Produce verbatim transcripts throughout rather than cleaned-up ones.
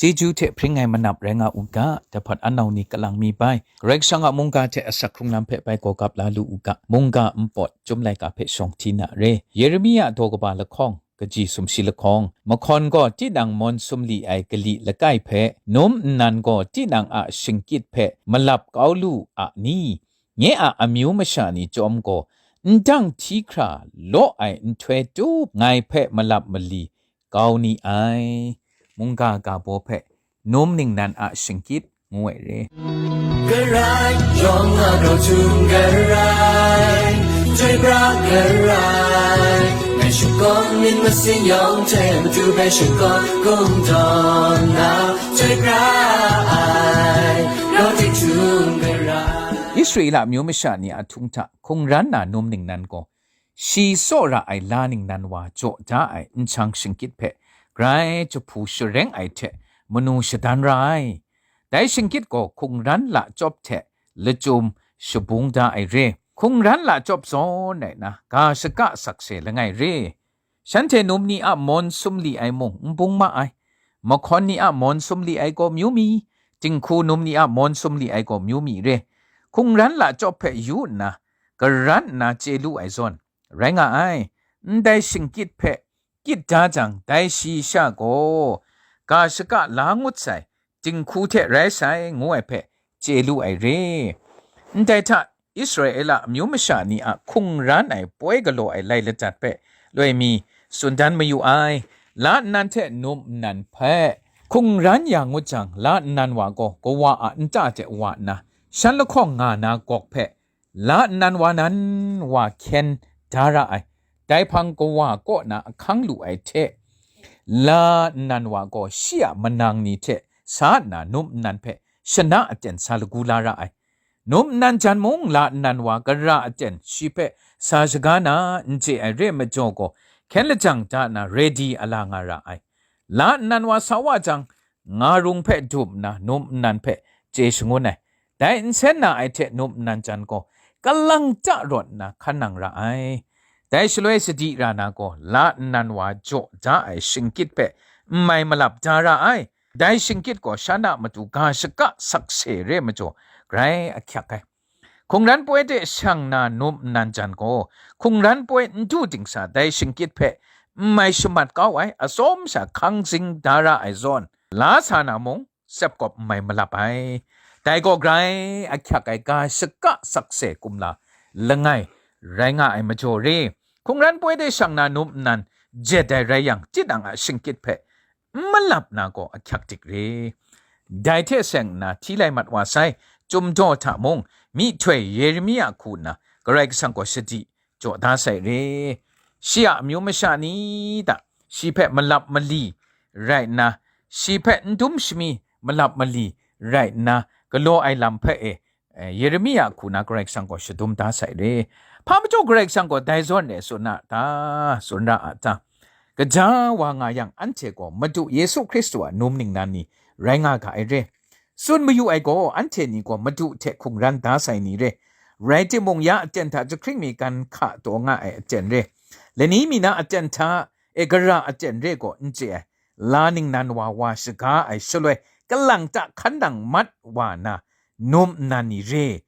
Chyeju hte hpring ai manap rai nga u ga, dahpawt anau ni kalang mi bai. Karai Kasang a mungga hte asak hkrung lam hpe bai gawgap la lu u ga, mungga npawt, Chyum laika hpe shawng hti na re. Yeremia daw kaba lahkawng, kaji sumshi lahkawng, mahkawn gaw tinang mawn sumli ai kali lakai hpe, num nnan gaw tinang a shingkyit hpe malap kau lu a ni? Nye a amyu masha ni chyawm gaw, ndang hti hkra law ai nhtoi tup ngai hpe malap mali kau ni ai. Mungga ga baw hpe, num ningnan a shingkyit ngu ai re. Karai yawng a grau htum karai, chyoi pra karai, ngai shakawn myit masin yawng hte matu hpe shakawn kungdawn na, chyoi pra ai, grau htum karai. Israela amyu masha ni a htung hta hkungran na num ningnan gaw, shi tsawra ai la ningnan wa jaw da ai nshang shingkyit hpe grai jahpu shareng ai hte manu shadan ra ai. Dai shingkyit gaw hkungran lachyawp hte lachyum shabung da ai re. Hkungran lachyawp zawn ai na, ga shaka sakse langai re. Shanhte num ni a mawn sumli ai mung n bung ma ai. Mahkawn ni a mawn sumli ai gaw myu mi, dinghku num ni a mawn sumli ai gaw myu mi re. Hkungran lachyawp hpe yu nna, karan nna chye lu ai zawn, rai nga ai. Ndai shingkyit hpe kyit da jang, dai shi sha gaw, ga shaka la ngut sai, dinghku hte rai sai, ngu ai hpe chye lu ai re. Ndai hta, Israela amyu masha ni a hkungran ai poi galaw ai lai ladat hpe loi mi tsun dan mayu ai. La nnan hte num nnan hpe hkungran ya ngut jang, la nnan wa gaw kawa a nta de wa nna, shan lahkawng nga na gawk hpe, la nnan wa nan wa hkyen da ra ai. Dai hpang kawa kaw na ahkang lu ai hte, la nnan wa gaw shi a manang ni hte sa nna num nnan hpe shana aten sa lagu la ra ai. Num nnan jan mung la nnan wa gara aten shi hpe sa shaga na n chye ai re majaw gaw, hkyen lajang da na redi a la nga ra ai. La nnan wa sa wa jang, nga rung hpe dup nna num nnan hpe chye shangun ai. Dai nsen na ai hte num nnan jan gaw, kalang ta rawt nna hkan nang ra ai. Dai shaloi sadi ra na gaw, la nnan wa jaw da ai shingkyit hpe n mai malap da ra ai. Dai shingkyit gaw shan a matu ga shaka sakse re majaw, grai ahkyak ai. Hkungran poi de shang na num nnan jan gaw, hkungran poi n du dingsa dai shingkyit hpe n mai shamat kau ai, atsawm sha hkang zing da ra ai zawn, la sa na mung, sepkawp n mai malap ai. Dai gaw grai ahkyak ai ga shaka sakse kumla langai rai nga ai majaw re. Hkungran poi de shang na num nnan jet ai rai yang, tinang a shingkyit hpe n malap na gaw ahkyak dik re. Dai hte seng nna hti lai mat wa sai, Chyum daw hta mung, myihtoi Yeremia hku nna Karai Kasang gaw sadi jaw da sai re. Shi a amyu masha ni ta, shi hpe malap mali rai nna, shi hpe n dum shami malap mali rai nna, galaw ai lam hpe e, eh, Yeremia hku na Karai Kasang gaw shadum da sai re. Hpa majaw Karai Kasang gaw dai zawn e tsun a ta? Tsun ra a ta? Gaja wa nga yang, anhte gaw Madu Yesu Hkristu a num ningnan ni rai nga ga ai re. Tsun mayu ai gaw, anhte ni gaw Madu hte hkungran da sai ni re. Rai timung, ya aten hta jahkring mi gan hka taw nga ai aten re. Lani mi na aten hta, e, gara aten re gaw n chye ai. La ningnan wa wa shaga ai shaloi, kalang ta hkan nang mat wa na, num nnan ni re.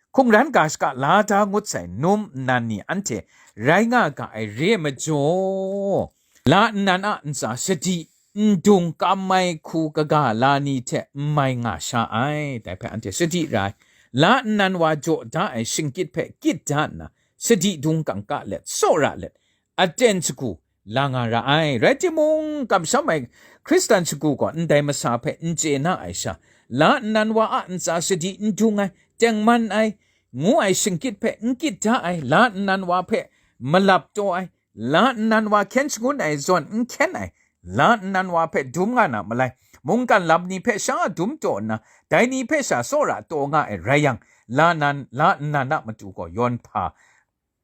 Hkungran ga shaka la da ngut sai num nnan ni anhte rai nga ga ai re ai majaw, la nnan a ntsa sadi n dung kam ai hku kaga la ni hte n mai nga sha ai. Dai hpe anhte sadi ra ai. La nnan wa jaw da ai shingkyit hpe kyit da nna, sadi dung kangka let, tsawra let, aten shagu la nga ra ai. Rai timung, kamsham ai Hkristan shagu gaw ndai masa hpe n chye na ai sha, la nnan wa a ntsa sadi n dung ai, tengman ai, ngu ai shingkyit hpe n kyit da ai, la nnan wa hpe malap taw ai, la nnan wa hkyen shangun ai zawn n hkyen ai, la nnan wa hpe dum nga na malai, mungkan lam ni hpe sha dum taw nna, dai ni hpe sha tsawra taw nga ai rai yang, la nan, la nnan a matu gaw yawn hpa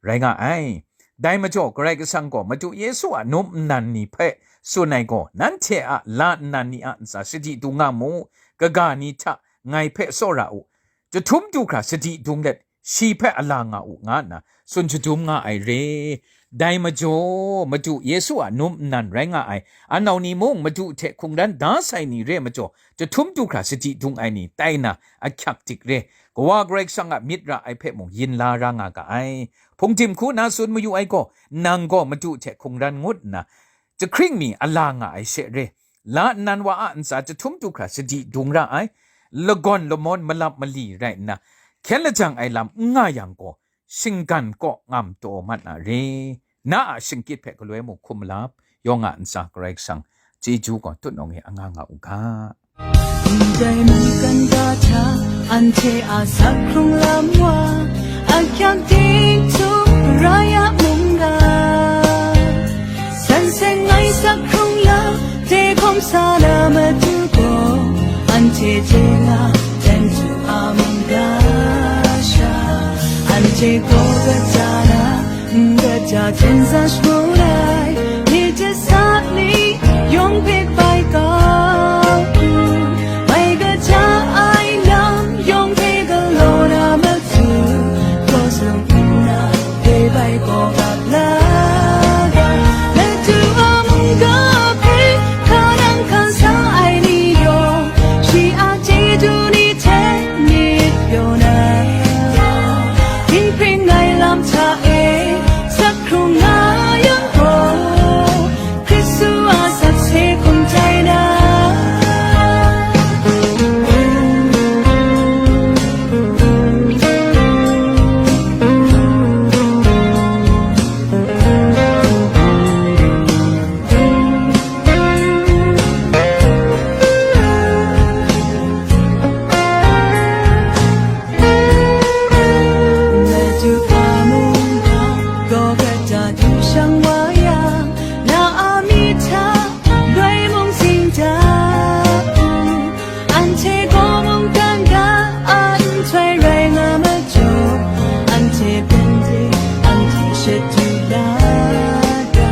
rai nga ai. Dai majaw, Karai Kasang gaw Madu Yesu a num nnan ni hpe tsun ai gaw, nanhte a la nnan ni a ntsa sadi dung nga mu, kaga ni hta ngai hpe tsawra u, jahtum du hkra sadi dung let, shi hpe a la nga u, nga nna tsun shadum nga ai re. Dai majaw, Madu Yesu a num nnan rai nga ai, anau ni mung Madu hte hkungran da sai ni re majaw, jahtum du hkra sadi dung ai ni tai na ahkyak dik re, Kawa Karai Kasang a myit ra ai hpe mung yin la ra nga ga ai. Hpungdim hku na tsun mayu ai gaw, nang gaw Madu hte hkungran ngut nna, jahkring mi a la nga ai she re, la nnan wa a ntsa jahtum du hkra sadi dung ra ai, lagawn lamawn malap mali rai nna, hkyen lajang ai lam n nga yang gaw, shinggan kaw ngam taw mat na re. Na a shingkyit hpe galoi mung hkum malap, yawng a ntsa Karai Kasang chyeju gaw tutnawng e anga nga u ga. Ndai mungkan ga hta, anhte a sak hkrung lam wa, ahkyak ting htum rai a mungga. San seng ai sak hkrung lam, de hkawm sa na matu gaw, anhte hte na, dan tu a mungga sha. Anhte gaw kata na, kata hten sa shagu ai, ni hte sa ni, yawng hpe bai kau, mai kata ai lam, yawng hpe galaw na matu, gaw sung nna, dai bai gaw ap la ga, Madu a mungga hpe, hka nang hkan sa ai ni yawng, shi a chyeju ni hte myit pyaw na, dinghpring ai lam hta e, sak hkrung nga yang gaw, Hkristu a sakse hkum tai na. Madu a mungga gaw kata du shang wa yang, na a myit hta loi mung sing da u. Anhte gaw mungkan ga a nhtoi rai nga majaw, anhte hpang de, anhte shadu la ga,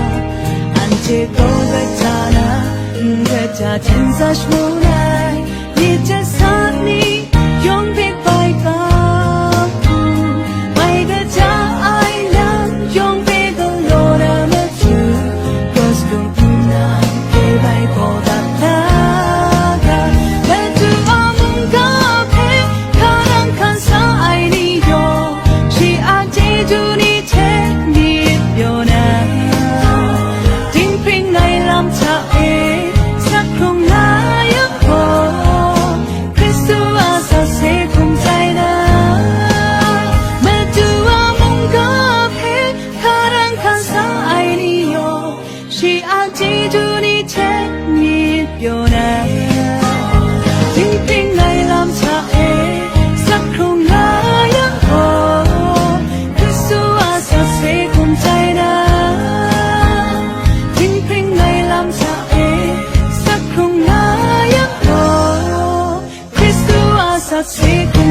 anhte gaw kata na, kata hten sa shagu ai, ni hte sa ni, yawng hpe bai kau, mai kata ai lam, yawng hpe galaw na matu, cross dung hpung na, hpe bai gaw dat la ga, Madu a mungga hpe, hka nang hkan sa ai ni yawng, shi a chyeju ni hte myit pyaw na, dinghpring ai lam hta e, sak hkrung la yang gaw, Hkristu a sakse hkum tai na, Madu a mungga hpe, hka nang hkan sa ai ni yawng, shi a chyeju ni hte myit pyaw na, dinghpring ai lam hta e, sak hkrung la yang gaw, Hkristu a sakse hkum tai na, dinghpring ai lam hta e, sak hkrung la yang gaw, Hkristu a sakse hkum